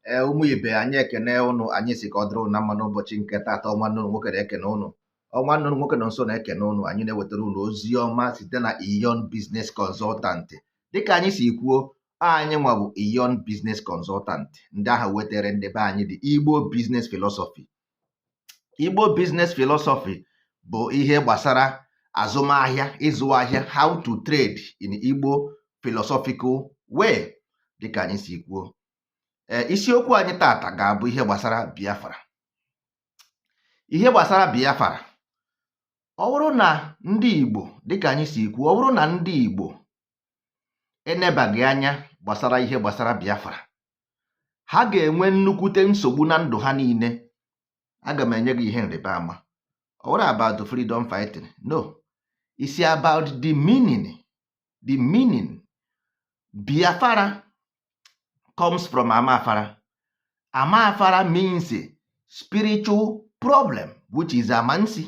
Ee, ụmụ ibe anyị, ekene ụnụ. Anyị si ka ọ dịrị ụnụ na mma n'ụbọchị nke taata. Nwanne ụnụ nwoke na-ekene ụnụ, nwanne ụnụ nwoke nọ nso na-ekene ụnụ. Anyị na-ewetara ụnụ ozi ọma site na Iyon Business Consultant. Dịka anyị si kwuo, anyị nwa bụ Iyon Business Consultant, ndị ahụ wetara ndị be anyị the Igbo Business Philosophy. Igbo Business Philosophy bụ ihe gbasara azụmahịa, ịzụ ahịa, how to trade in Igbo philosophical way. Dịka anyị si kwuo, ee, isiokwu anyị tata ga-abụ ihe gbasara Biafra. Ihe gbasara Biafra, ọ bụrụ na ndị Igbo, dịka anyị si kwuo, ọ bụrụ na ndị Igbo enebaghị anya gbasara ihe gbasara Biafra, ha ga-enwe nnukwute nsogbu na ndụ ha niile. Aga m enye gị ihe nrịba ama. Ọ bụrụ about freedom fighting, no, it's about the meaning. The meaning Biafra comes from Amafara. Amafara means spiritual problem, which is amansi.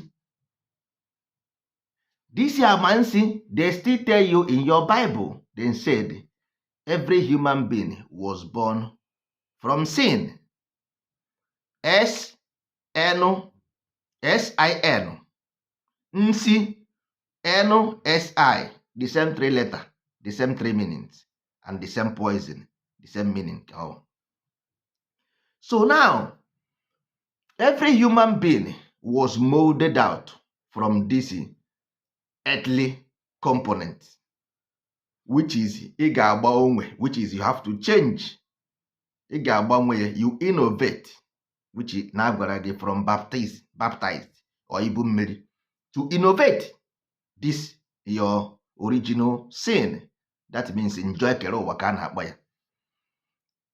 This amansi, they still tell you in your Bible. They said every human being was born from sin. S N S I N, nsi, N S I, the same three letter, the same three meanings, and the same poison, the same meaning. Oh. So now every human being was molded out from this earthly component, which is ị ga-agba onwe, which is you have to change. Ị ga-agbanwe ya, you innovate, which is na agwara gị from baptized, baptized or ibu mmiri, to innovate this your original sin. That means njọ ekere ụwa ka a na-akpọ ya.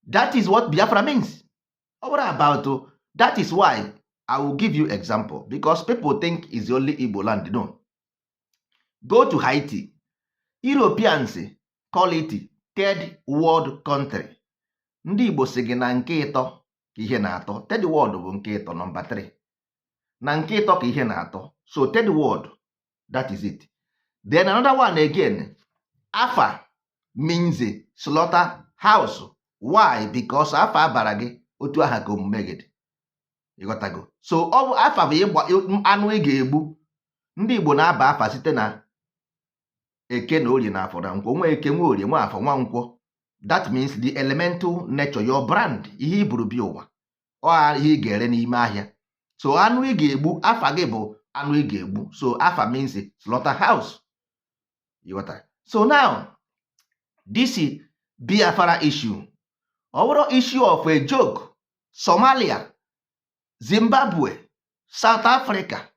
That is what Biafra means. Ọ bụrụ about, that is why I will give you example, because people think is only Igbo land. No, go to Haiti. Europeans call it third world country. Ndị Igbo si gị na nke ịtọ ka ihe na-atọ. Third world bụ nke ịtọ, number 3, na nke ịtọ ka ihe na-atọ. So third world, that is it. Then another one again, afa means slaughter house. Why? Because afa abara gị, otu aha ka omume gị dị. Ịghọtago? So ọ bụ afa bụ ịgba anụ ị ga-egbu. Ndị Igbo na-aba afa site na Eke na Orie na Afọ na Nkwọ. Nwa Eke, nwa Orie, nwa Afọ, nwa Nkwọ. That means the elemental nature, your brand, ihe i buru bịa ụwa, ọ ihe ị ga-ere n'ime ahịa. So anụ ị ga-egbu, afa gị bụ anụ ị ga-egbu. So afa means slaughter house. Ịghọtara? So now this Biafra issue, ọ bụrụ issue of a joke, Somalia, Zimbabwe, South Africa,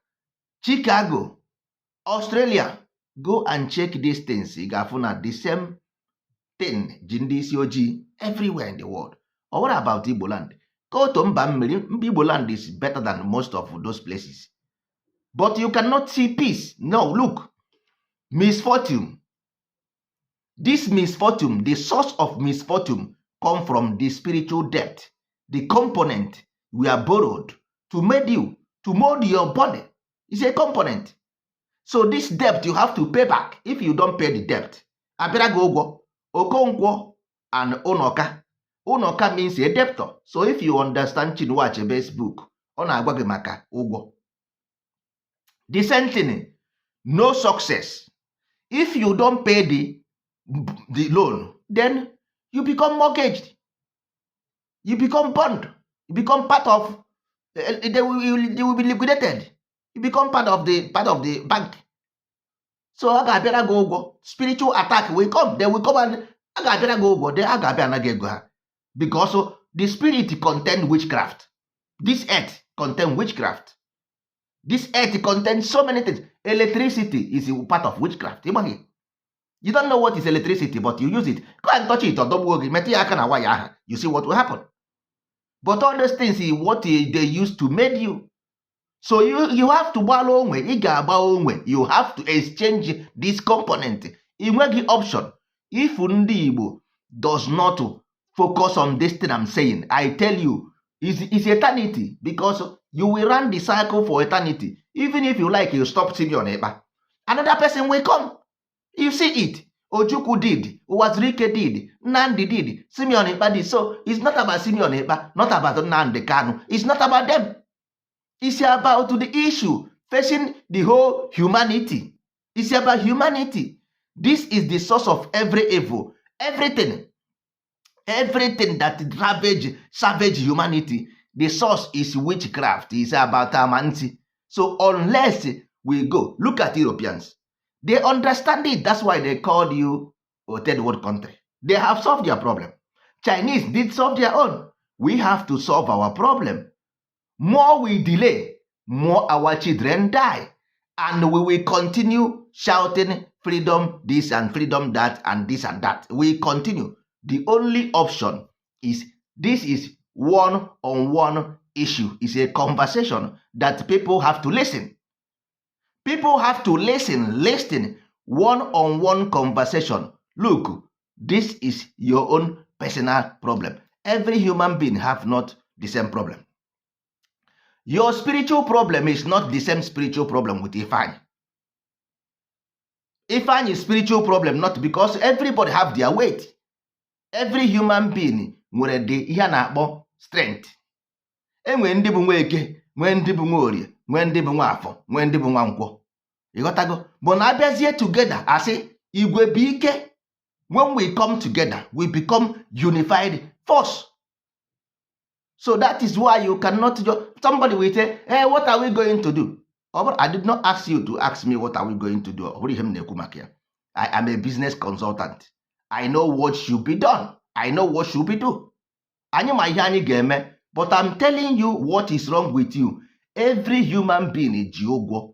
Chicago, Australia, go and check these things. Ị ga-afụ na the same thing ji ndị isi ojii everywhere in the world. Ọ bụrụ about Igbo land, go to mba mmiri, mba Igbo land is better than most of those places, but you cannot see peace. No, look, misfortune, this misfortune, the source of misfortune come from the spiritual depth, the component we are borrowed to made you, to mold your body. Is a component. So this debt you have to pay back. If you don't pay the debt, abịara gị ụgwọ. Okonkwo and Unoka, Unoka means a debtor. So if you understand Chinua Achebe's book, ọ na-agwa gị maka ụgwọ. The same thing, no success. If you don't pay the loan, then you become mortgaged, you become bond, you become part of they will be liquidated. You become part of the bank. So a ga-abịara gị ụgwọ. Spiritual attack will come. They will come and a ga-abịara gị ụgwọ. They a ga-abịa anaghị ego ha, because the spirit contain witchcraft. This earth contain witchcraft. This earth contain so many things. Electricity is a part of witchcraft. Ịgbaghị, you don't know what is electricity, but you use it. Go and touch it, ọdọgbuo gị. Metụ ya aka na waya aha, you see what will happen. But all those things is what they use to make you. So you have to gbala onwe. Ị ga-agba onwe. You have to exchange this component. Ị nweghị option. If ndị Igbo does not focus on this thing I'm saying, I tell you, is eternity, because you will run the cycle for eternity. Even if you like, you stop Simeon Ekpa, another person will come. You see it. Ojukwu did, Uwazuruike did, Nnamdi did, Simeon Ekpa did. So it's not about Simeon Ekpa, not about Nnamdi Kanu. It's not about them. It's about the issue facing the whole humanity. It's about humanity. This is the source of every evil. Everything, everything that ravage, savage humanity, the source is witchcraft. Is about amanti. So unless we go look at Europeans, they understand it. That's why they called you a third world country. They have solved their problem. Chinese did solve their own. We have to solve our problem. More we delay, more our children die, and we will continue shouting freedom this and freedom that and this and that. We continue. The only option is this is one on one issue, is a conversation that people have to listen. People have to listen, listen, one on one conversation. Look, this is your own personal problem. Every human being have not the same problem. Your spiritual problem is not the same spiritual problem with Ifeanyi. Ifeanyi spiritual problem, not because everybody have their weight. Every human being nwere the ihe a na-akpọ strength. Enwere ndị bụ nwa Eke, nwee ndị bụ nwa Orie, nwee ndị bụ nwa Afọ, nwee ndị bụ nwa Nkwọ. Ịghọtago? Bụ na abịazie together, asị igwe bụ ike. When we come together, we become unified force. So that is why you cannot just, somebody will say, "Hey, what are we going to do?" Ọ bụrụ, I did not ask you to ask me what are we going to do. Ọ bụrụ ihe m na-ekwu maka ya. I am a business consultant. I know what should be done. I know what should be do. Anyị ma ihe anyị ga-eme, but I'm telling you what is wrong with you. Every human being ji ụgwọ.